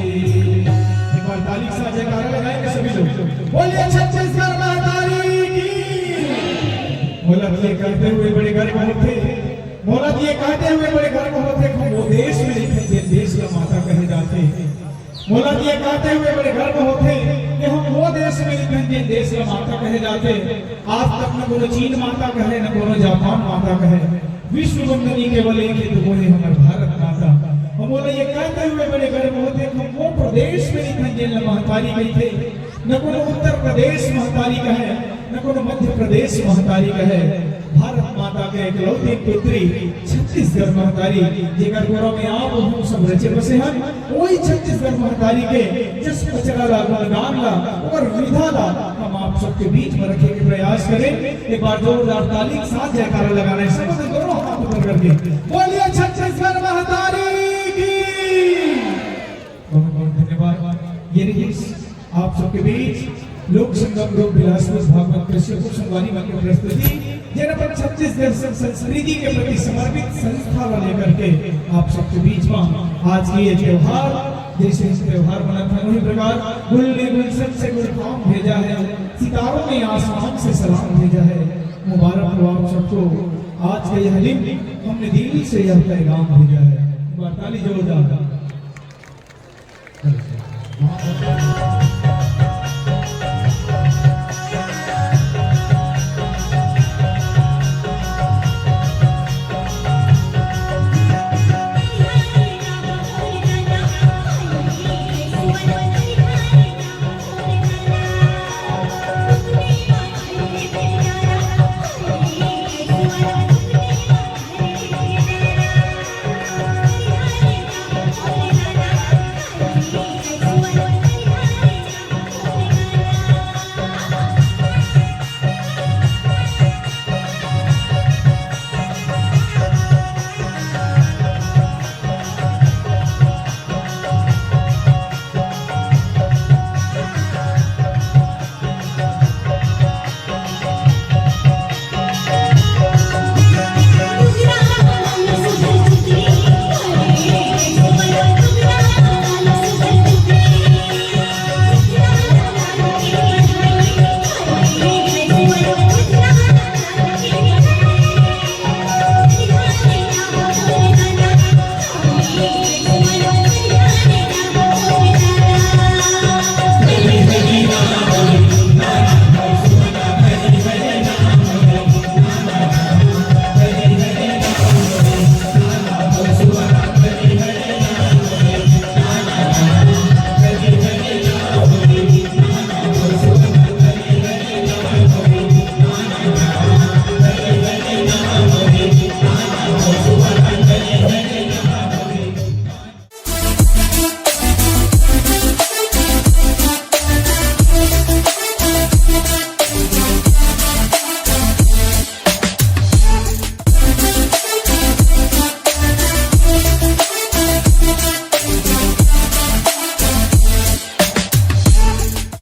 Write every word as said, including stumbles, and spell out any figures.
एक बार ताली के साथ जयकारा लगाएंगे सभी लोग। बोलिए छत्तीसगढ़ महतारी की। मोला तो ये कहते हुए बड़े गर्व होथे, मोला तो ये कहते हुए बड़े गर्व होथे कि हम वो देश में रहिथन जेन देश ला माता कहे जाथे। मोला तो ये कहते हुए बड़े गर्व होथे कि हम वो देश में रहिथन जेन देश ला माता कहे जाथे। आज तक न कोनो चीन माता कहे, न कोनो जापान माता कहे। विश्व वंदनी केवल एक हे, तो वो हे हमर भारत माता। हम मोला ये कहते हुए बड़े गर्व होथे कि हम वो प्रदेश में रहिथन जेन ला महतारी कहिथे। न कोनो उत्तर प्रदेश महतारी कहे, न कोनो मध्य प्रदेश महतारी कहे। भारत माता के एकलौती पुत्री छत्तीसगढ़ महतारी, जेकर गोरवा में आप हम सब रचे बसे हन, वही छत्तीसगढ़ महतारी के जस पचरा ला, गुणगान ला, ओकर विधा ला हम आप सबके बीच में रखे के प्रयास करें। एक बार जोरदार ताली के साथ जयकारा लगाना हे, सब दोनों हाथ ऊपर करके बोलिए छत्तीसगढ़ महतारी की। बहुत बहुत धन्यवाद। ये रहिस आप सबके बीच लोक संगम ग्रुप बिलासपुर भागवत कश्यप संगवारी मन के प्रस्तुति, जेन अपन छत्तीसगढ़ सं-, संस्कृति के प्रति समर्पित संस्था ला लेकर के आप सबके बीच में आज के ये त्योहार, जैसे इस त्योहार मनात हे, वही प्रकार गुल ने गुलशन से गुलफाम भेजा है, सितारों ने आसमान से सलाम भेजा है। मुबारक हो आप सबको, आज के यह दिन हमने दिल से यह पैगाम भेजा है। एक बार ताली जोरदार।